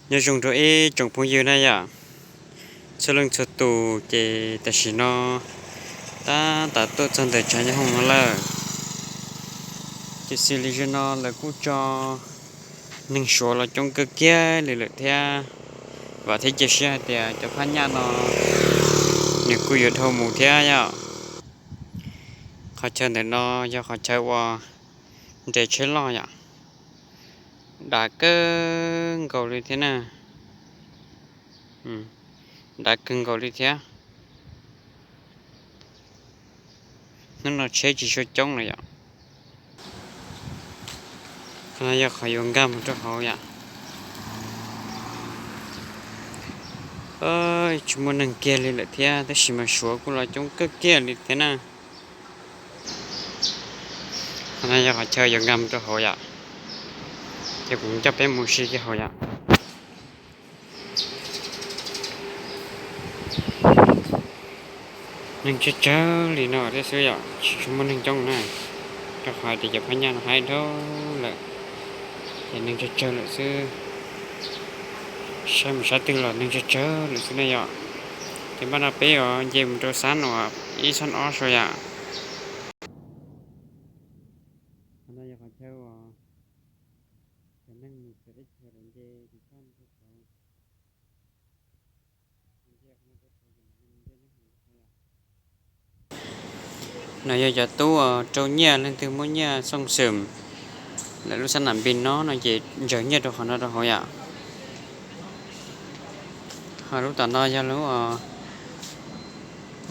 Nyob zoo rau ib tsoom phooj ywg na yom, txhua leej txhua tus. Ces tam sim no tab tom tuaj txog ntawm tshav nyob hoom no lawm, ces xws li zaum no lawv kuj tso neeg Suav los coob kawg kiag li lawm thiab. Vam thiab cia siab hais tias cov phab nyaj no nws kuj yuav dhau mus thiab yom. Qhov chaw ntawm no yog qhov chaw uas nres tsheb loj yom. Dav kawg nkaus li thiab na. Dav kawg nkaus li thiab. Hnub no tsheb tsis tshua coob lawm yom. Qhov no yog qhov yuav nkag mus rau hauv yom. Tsis muaj neeg kiag li lawm thiab, tab sis mas Suav kuj los coob kawg kiag li thiab na. Qhov no yog qhov chaw yuav nkag mus rau hauv yom. Ces kuv coj peb mus si kiag hauv yom. Neeg tsawg tsawg li no thiab xwb yom, tsis muaj neeg coob na, rau qhov tias cov phab nyaj no haib dhau lawm, ces neeg tsawg tsawg lawm xwb. Saib mus sab twg los neeg tsawg tsawg lawm xwb na yom. Ces npaj no peb yuav nce mus rau xab uas ib xab ob saud yom. Qhov no yog qhov chaw uas cov neeg mus txawv teb chaws los nce tus phab no rau saud. No yog cov tub rau nyiaj, leej twg muaj nyiaj xooj xwm lawm lub xab nam npis no no ces ntsaws nyiaj rau qhov no rau hauv yom. Ho lub tom no yog lub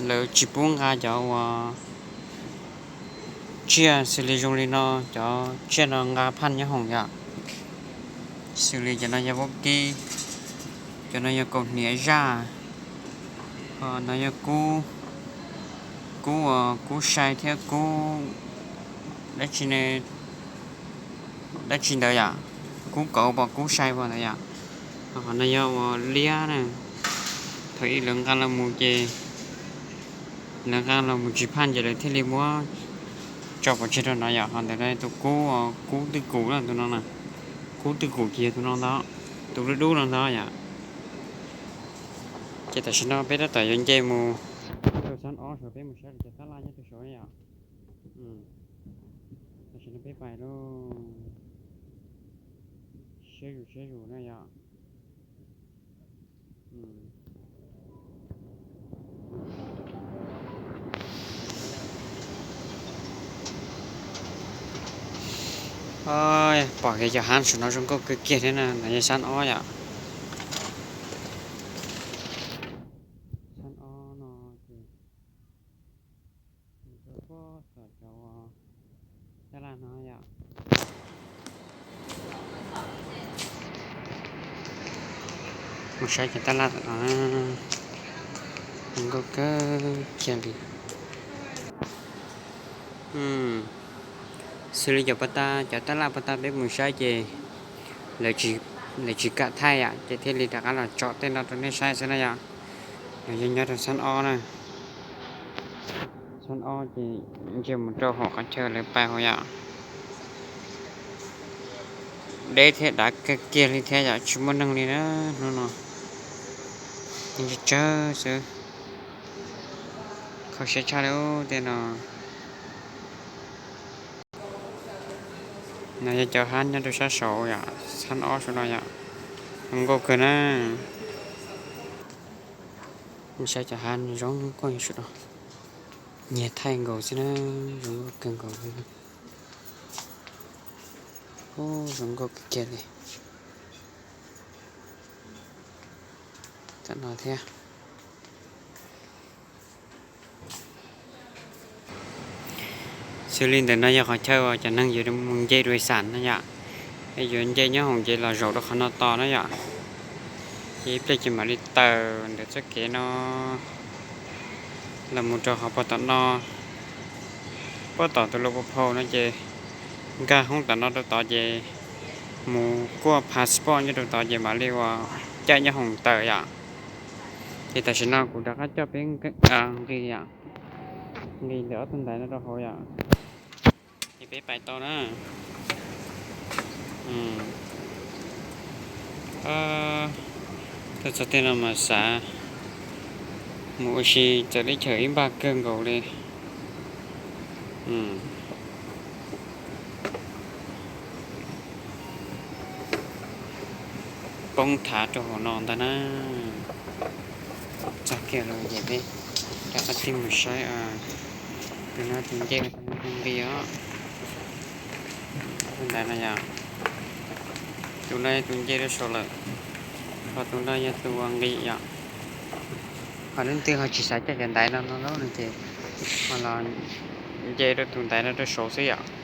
lawv tsis pub nqa cov uas tsiaj xws li zoo li no, cov tsiaj no nqa phaj nyob hoom yom. Xws li cov no yog vaub kib, cov no yog kaus hniav zaj, ho no yog kub, kub uas kub sai thiab kub dab tsi, dab tsi ntawd yom, kub kauv pom kub sai pom ntawd yom. Ho qhov no yog uas liab na, thaum ub lawv nqa los mus ces lawv nqa los mus tsis phaj ces lawv thiaj li muab tso pov tseg rau no yom. Ho ntawm no tus kub, kub twj kum na, tus no na, kub twj kum ces yog tus no ntag, tus dub dub no ntag yom. Ces tam sim no peb tab tom yuav nce mus rau xab ob saud, peb mus saib cov tab laj nyob rau saud yom. Tam sim no peb pais lauj, siab zus siab zus na yom. Pom kiag cov hab saum no zoo nkauj kawg kiag thiab na, no yog xab ob yom. Xab ob no ces mus rau puag tom cov tab laj no yom. Mus saib cov tab laj tom no, zoo nkauj kawg kiag li. Xws li cov pov tag, cov tab laj pov tag peb mus saib ces lawv tsis kam thaij yom, ces thiaj li rov qab los tsom tej no rau nej saib xwb na yom. Yog nyob rau xab ob na, xab ob ces nce mus rau hauv qhov chaw lawv pais hauv yom. Deb thiab dav kawg kiag li thiab yom, tsis muaj neeg li na hnub no, neeg tsawg tsawg xwb. Kho siab tshaj li tej no. No yog cov hab nyob rau sab saud yom, xab ob saud no yom, zoo nkauj kawg na. Saib cov hab zoo nkauj saud no, nyiag thaij nkaus xwb na, zoo nkauj kawg nkaus li. Zoo nkauj kawg kiag li. Tam no thiab. Xws li ntawm no yog qhov chaw uas cov neeg yuav mus nce dua xam no yom, yuav nce nyob hoom ces los zaum rau qhov no tos na yom. Ces ib pliag ces mam li tawm ntawm txoj kev no los mus rau qhov puag tom no, puag tom tus lus pus phau no ces nkag hoob tom no rau tod ces mus kuaj passport nyob rau tod ces mam li uas caij nyob hoom tawm yom. Ces tam sim no kuv rov qab coj peb nqis, nqis ntawm ob tug ntaiv no rau hauv yom. Ces peb pais tau na. Tuaj txog tej no mas xav mus ua si txawm teb chaws ib npaj kawg nkaus li. Poob thav rau hauv no ntag na. Txog kiag lawm ces peb rov qab tig mus saib tus no tus nce ua nqi os. Tus ntawd no yog tus no tus nce rau saud lawm, ho tus no yog tus ua nqi yom. Ho leej twg ho tsis xav caij cov ntaiv no no ces ho los nce rau tus ntaiv no rau saud xwb yom.